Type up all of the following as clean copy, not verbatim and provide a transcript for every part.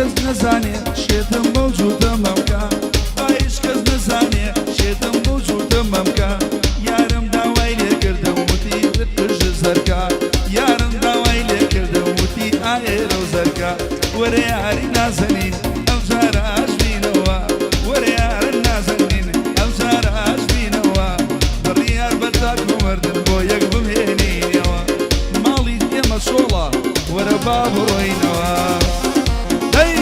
کەس نەزانێ شێتم بەو جووتە مەمکە، با هیچ کەس نەزانێ شێتم بەو جووتە مەمکە. یارم داوای لێ کردم وتی قژت زەرکە، یارم داوای لێ کردم وتی ئاێرە و زەرکە. وەرە یاری نازەنین ئەم جارە ئاش بینەوە، وەرە یارە نازەنین ئەم جارە ئاش بینەوە. بڕیار بە تاک و مردن بۆ یەک بمێنینەوە. ماڵی ئێمە چۆڵە وەرە با بڕۆینەوە. دەی!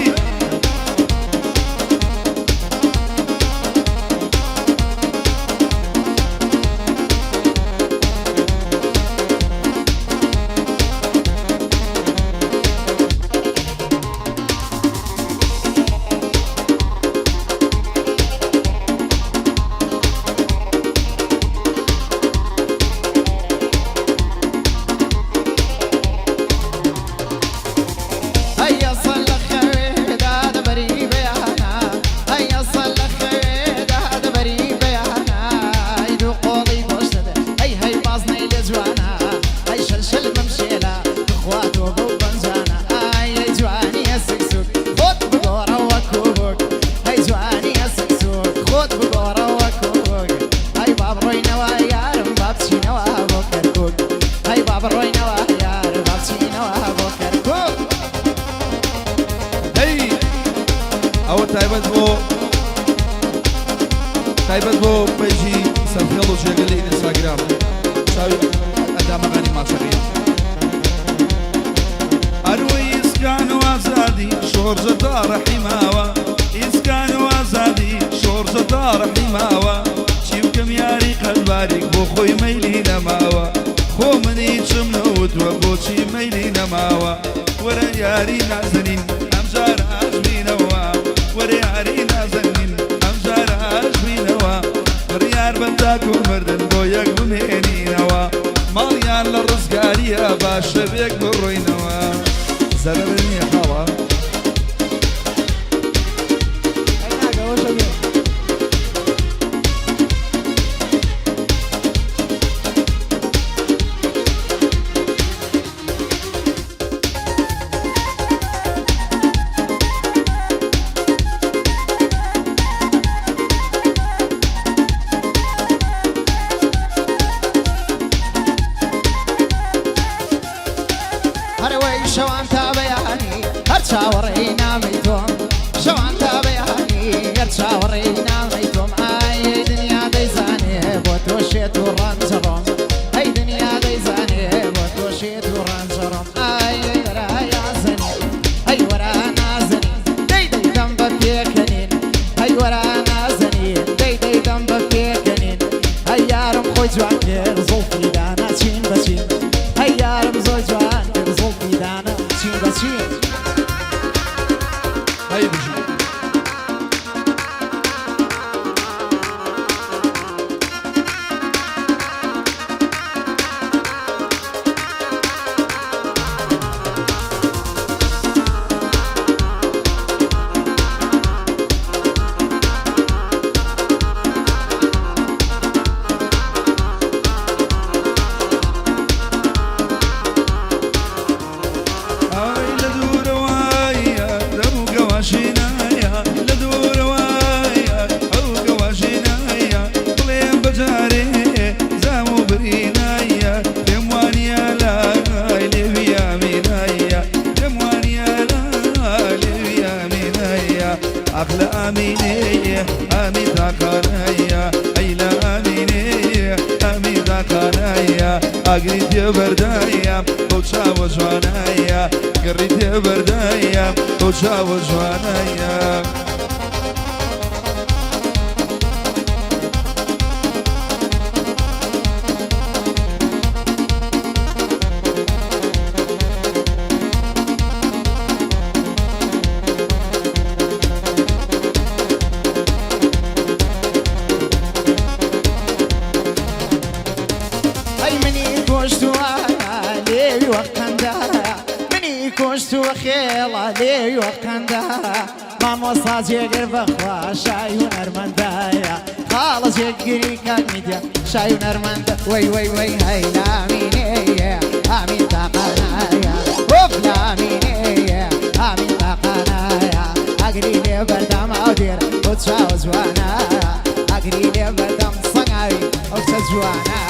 دەی ئەوە تایبەت بۆ تایبەت بۆ page ی سەرخێڵ و جێگە لە ئینستاگرام چاوی ئەندامەکانی ماچەکەی ئەروەی ئیسکان و ئازادی شۆرجە تا ڕەحیماوە ئیسکان و ئازادی شۆرجە تا ڕەحیماوە چی بکەم یاری قەلباریک بۆ خۆی مەیلی نەماوە خۆ من هیچم نەوتوە بۆچی مەیلی نەماوە وەرە یاری نازەنین ئەم جارە ئاش بینەوە وەرە یاری نازەنین ئەم جارە ئاش بینەوە بڕیار بە تاک و مردن بۆ یەک بمێنینەوە ماڵیان لە ڕزگاریە با شەوێک بڕۆینەوە زەرەر نییە خاڵە. هەروەی شەوان تا بەیانی هەر چاوەڕێی نامی تۆم، شەوان تا بەیانی هەر چاوەڕێی نامی تۆم. ئای دنیا دەیزانێ بۆ تۆ شێت و ڕەنجەڕۆم، ئەی دنیا دەیزانێ بۆ تۆ شێت و ڕەنجەڕۆم. ئای وەرە یازەنین، ئەی وەرە نازەنین، دەی دەیدەم بە پێکەنین. ئەی وەرە نازەنین، دەی دەیدەم بە پێکەنین. ئەی یارم خۆی جوان کرد زوڵفی دانا چین بە چین، ئەی یارم زۆر جوان کرد زوڵفی دانا چین بە چین. هەی بژی. ئای لە دوورەوایە دەم و گەواشینایە، لە دوورەوایە ئەو گەواشینایە، بڵێم بەجارێ زام و برینایە، پێم وانییە لای لێوی ئامینایە، پێم وانییە لای لێوی ئامینایە. ئاخ لە ئامینێ ئامین تاقانایە، ئەی لە ئامینێ ئامین تاقانایە، ئاگری تێبەردایە بەو چاوە جوانایە، گڕی تێبەردایە بەو چاوە جوانایە. ئەی منی کوشتووە لێوی وەقەندە، منی کوشتووە خێڵە لێوی وەقەندە. مامۆستا جێگر بەخوا شای هونەرمەندایە، خاڵە جێگری کاک میدیا شای هونەرمەندە. وەی وەی وەی هەی لامینێیە ئامین تاقانایە، ئۆف لامینێیە ئامین تاقانایە. ئاگری لێ بەردام ئەو دێر ئەو چاوە جوانە، ئاگری لێ بەردام سەنگاوی ئەو کچە جوانە.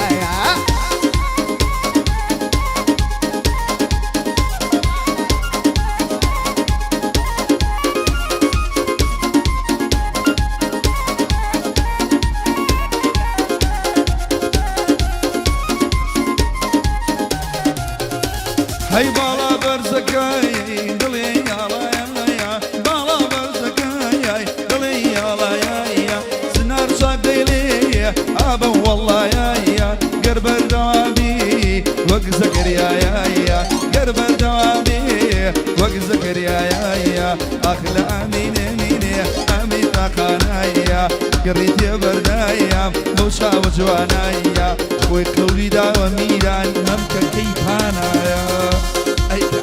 هەی باڵا بەرزەکەی دڵێ یاڵایە، باڵا بەرزەکەی دڵێ یاڵایە، زنار چاک دەیڵێ ئابە وەڵڵایە، گەر بەردەوابی وەک زەکەریایە، گەر بەردەوابی وەک زەکەریایە، ئاخ لە ئامینێ مینێ ئامی تاقانایە، گڕی تێبەردایە بەو چاوە جوانایە، خۆی قەولی داوە میران مەمکەکەی پانایە. ئەی ژی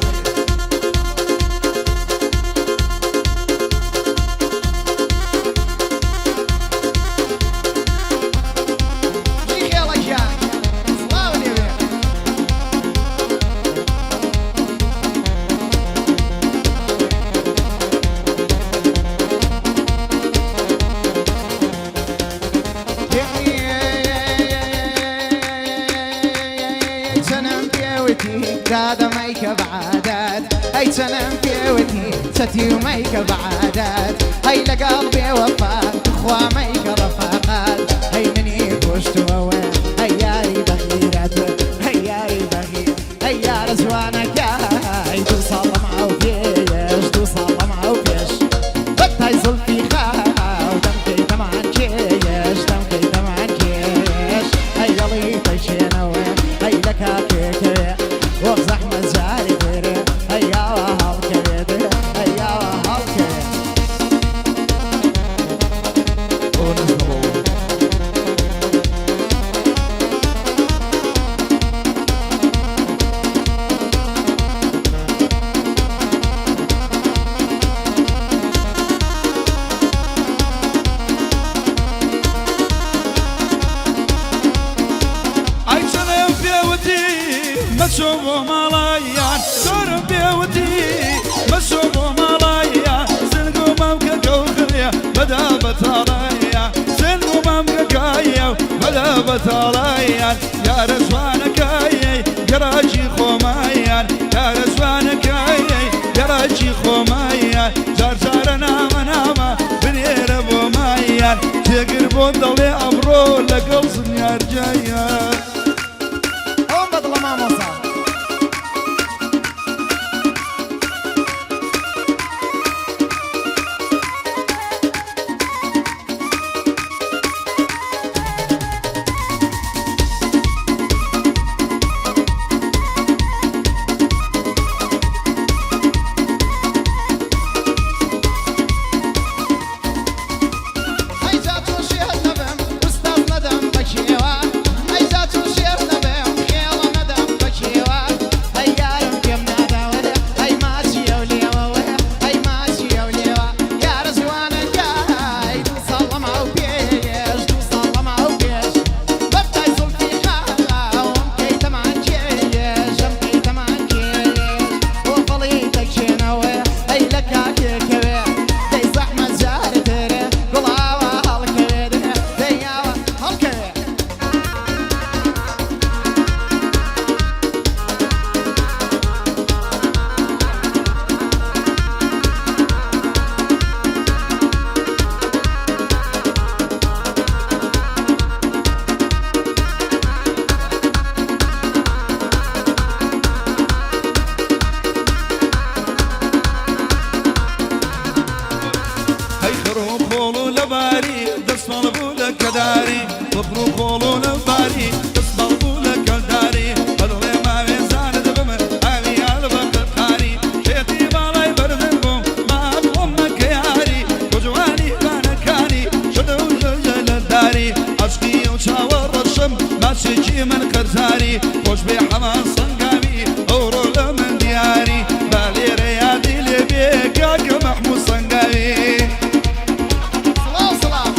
خێڵە گیان سڵاو لێ بێ. چەنم پێوتی دادە مەیکە بەعادەت، ئەی چەنم پێوتی چەتی و مەیکە بەعادەت، هەی لەگەڵ بێوەفا خوا مەیکە ڕەفاقەت، هەی منی کوشتوەوە هەی یاری بەغیرەت، هەی یاری بەغیرەت، هەی یارە جوانەکە، هەی دوو ساڵ لەماو پێش، دوو ساڵ لەماو پێش، بەتای زوڵفی خاو دەمکەی دەمان کێش، دەمکەی دەمان کێش، هەی دڵی تەکێنەوە هەی لە کاکێکەوێ وەک زەحمەت جاری ترێ، هەی یاوە هەڵکەوێت، هەی یاوە هەڵکەوێت. ئەوە نەزنەوە. ئای چەنم پێوتی مەچۆ بۆ ماڵایان، زۆرم پێوتی مەچۆ بۆ ماڵایان، زنگ و مامکە گەوخرێ بەدا بەتاڵایە، زنگ و مامکەکایە بەدا بەتاڵایان، یارە جوانەکایەی گەراجی خۆمایان، یارە جوانەکایەی گەراجی خۆمایان، جار جارە نامە نامە بنێرە بۆ مایان، جێگر بۆ دەڵێ ئەمڕۆ لەگەڵ زنیارجایە. ئەوم بەدڵە مامۆسا. ئەی جا چۆن شێت نەبم ئوستاز نەدەم بە کێوە، ئەی جا چۆن شێت نەبم خێڵە نەدەم بە کێوە، ئەی یارم پێم ناداوەرە، ئەی ماچی ئەو لێوەوە، ئەی ماچی ئەو لێوە، یارە جوانەکە، ئەی دوو ساڵ لەماو پێش، دوو ساڵ لەماو پێش، بەتای زوڵفی خاوم کەی تەمان کێش، ئەم کەی تەمان کێش، بۆ فەڵی تەکێنەوە ئەی لە کاکێکەوێ، دەی زەحمەت جارترێ گوڵاوە هەڵکەوێ، دەی یاوە هەڵکەوێ. هەی خڕ و خۆڵ و لەباری دەستماڵ بوو لە کەداری، خڕ و خۆڵ و لەباری دەستماڵ بوو لە کەداری، بەدڵێ ماوێزانت بم ئاوی ئالبە قەرقاری، شێتی باڵای بەرزم بووم ماڵم مەکە یاری، بۆ جوانی بانەکانی شەدە و لە داری، عەشقی و چاوە ڕەشم ماچێکی من قەرزاری، خۆش بێ حەمان سەنگاوی ئەوڕۆ لە من دیاری، با لێرە یادی لێ بێ کاکە مەحموود سەنگاوی. سڵاو سڵاو.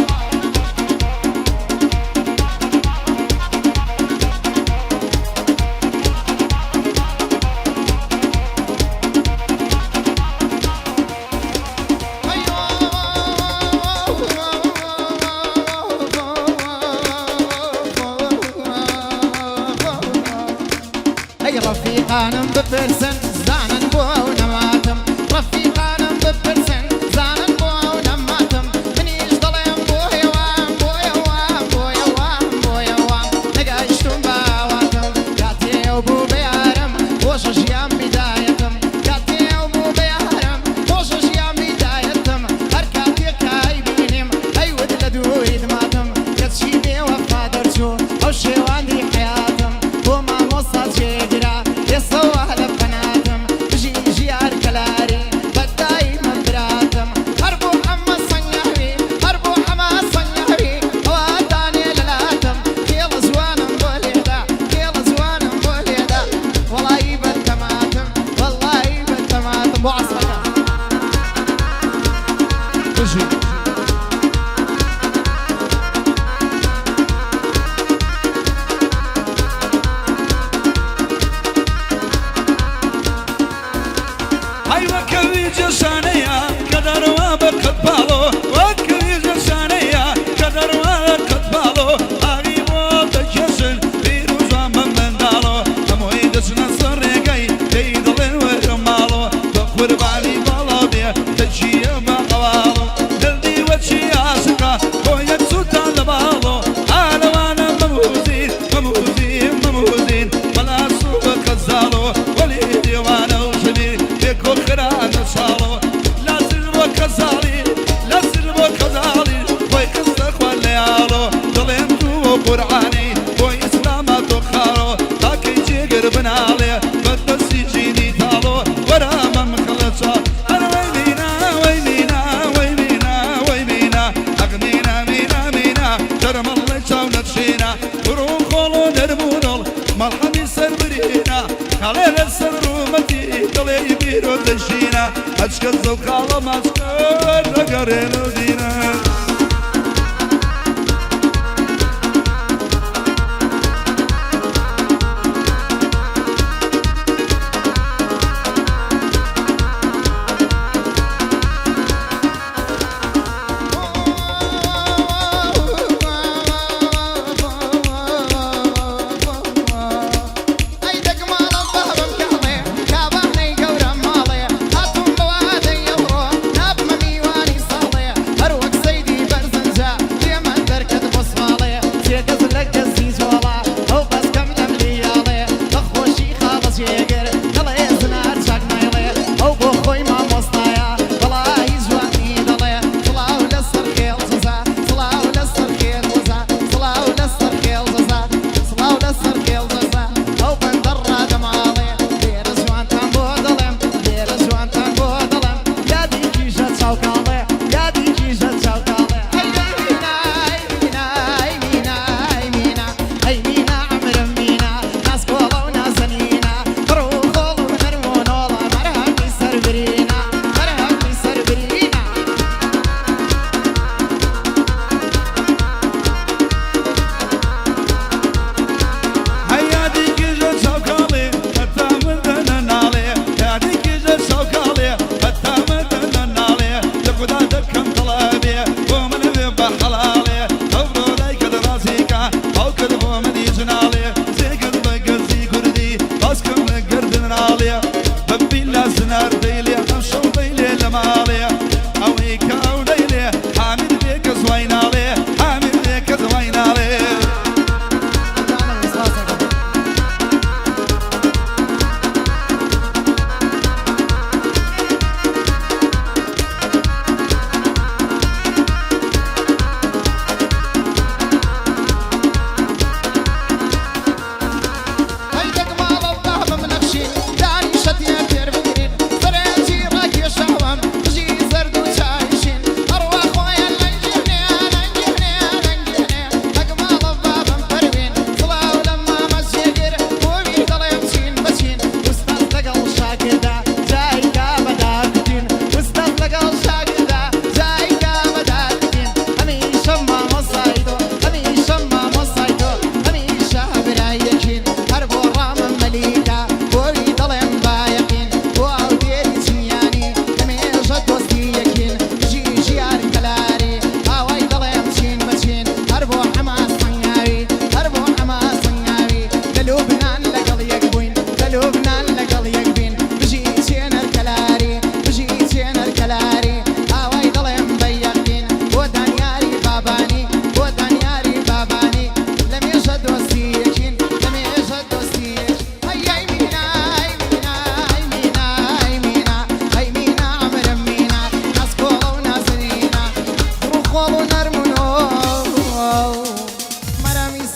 ڕەفیقانم بپرسن زانن بۆ ئەو نەماتم ڕەفیقانم بپرسن زانن بۆ ئەو نەماتم منیش دەڵێم بۆ هێوام بۆ هێوام بۆ هێوام بۆ هێوام نەگەیشتوم بە ئاواتم کاتێ ئەو بوو بە یارم خۆشە ژیان بیدایەتم کاتێ ئەو بوو بە یارم خۆشە ژیان بیدایەتم هەر کاتێ کە ئەیبینیم ئەیوت لە دووریت ماتم کەچی بێ وەفا دەرچوو ئەو شێواندی حەیاتم بۆ مامۆستا جێگرە ئێسەوە لە پەناتم بژی ژیار کەلاری بەدای من براتم هەر بۆ ئەمە سەنگاوی هەر بۆ ئەمە سەنگاوی ئەوە دانێ لەلاتم خێڵە زوانم بۆ لێدا خێڵە زوانم بۆ لێدا وەڵایی بەتەماتم وەڵایی بەتەماتم بۆ عەسفەکە. بژی. هەی وەکەوی جێشانەیە کە دەڕوا بە قەد باڵۆ وەکەوی جێشانەیە کە دەڕوا بە قەد باڵۆ ئاوی بۆ دەکێشن پیر و جوان بە منداڵۆ هەمووی دەچنە سەر ڕێگای پێی دەڵێن وەرە ماڵۆ بە قوربانی باڵا بێ تەکیە بە هەواڵۆ دڵی وەچی عاشقە بۆ یەک سووتان لە باڵۆ ئالەوانە مەموزین مەموزین مەموزین بەلا سوو بە خەزاڵۆ وەلی دیوانە و ژنی بێکۆ خرانە چاڵۆ لاسر بۆ خەزاڵی لاسر بۆ خەزاڵی خۆی خستە خوار لە یاڵۆ دڵێم تو و قورعانی بۆ ئیسلاما تۆ خارۆ تاکەی جێگر بناڵێ بە دەستی جینی تاڵۆ وەرە مەم خەڵەچە هەر وەی مینا وەی مینا وەی مینا وەی مینا ئەغ مینا مینا مینا شەرمەڵێ چاو نەچینە بڕۆ خۆڵۆ نەرم و نۆڵ مەڵحەمی سەر برینە خاڵێ لەسەر ڕوومەتی دڵێ بیرۆ دەژینە ئەچکە زەو خاڵە ماچکە دەگەڕێن و دینە. ئەی دەک ماڵم بابم کاڵێ کابانەی گەورەم ماڵێ هاتووم بە وادەی ئەوڕۆ نابمە میوانی ساڵێ.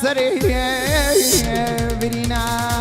سەرێ برینە.